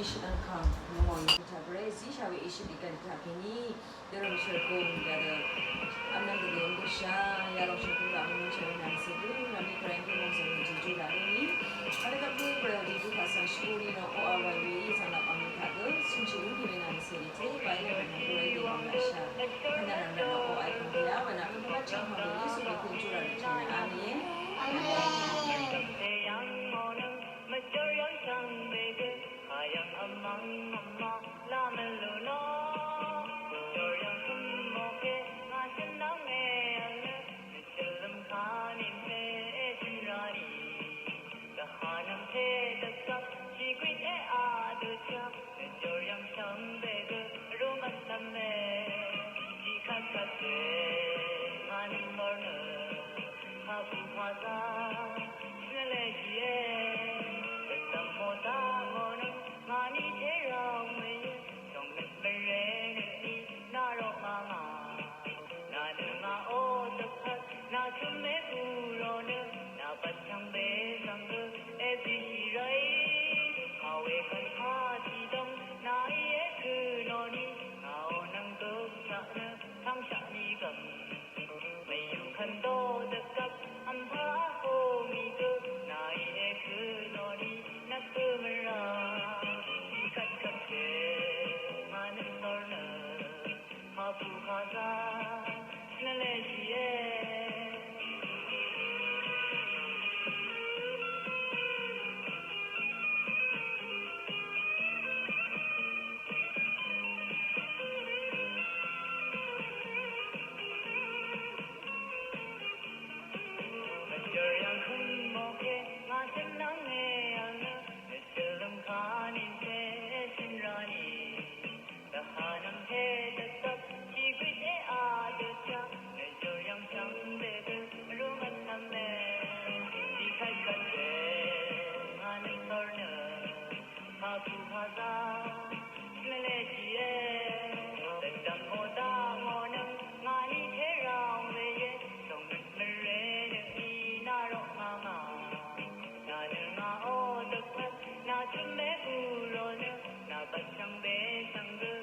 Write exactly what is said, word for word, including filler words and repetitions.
Shvdv̀ngkv̀ng nvmò yv̀ngkvt taq vré zíshà we ishøt ìgv̀n taq kèní dørø̀m shø̀rgùng yadø vmnvm dvgø̀m døshà yalòng shø̀rgùng gaq mvmø chø̀rø nvng cègø rvmí Gvray gø mòngzø̀ng jejú laq rø̀mí. Vdvgvp gø Gvray jejú kaq svng shvbú rì nò oqà wàì we í zv̀nglaq vmnvm taq gø cúnshì rú nìwe nvng cèrì té wàí lv́m nvng Gvray gø vmnvm shà. Vnvm rvmnvm nò oqà ìkv̀ng taq yà wà nà vnvm vmvt chv̀ng hàngò Yesu we pè júrà rì chv̀ng nà. Amen. Amen.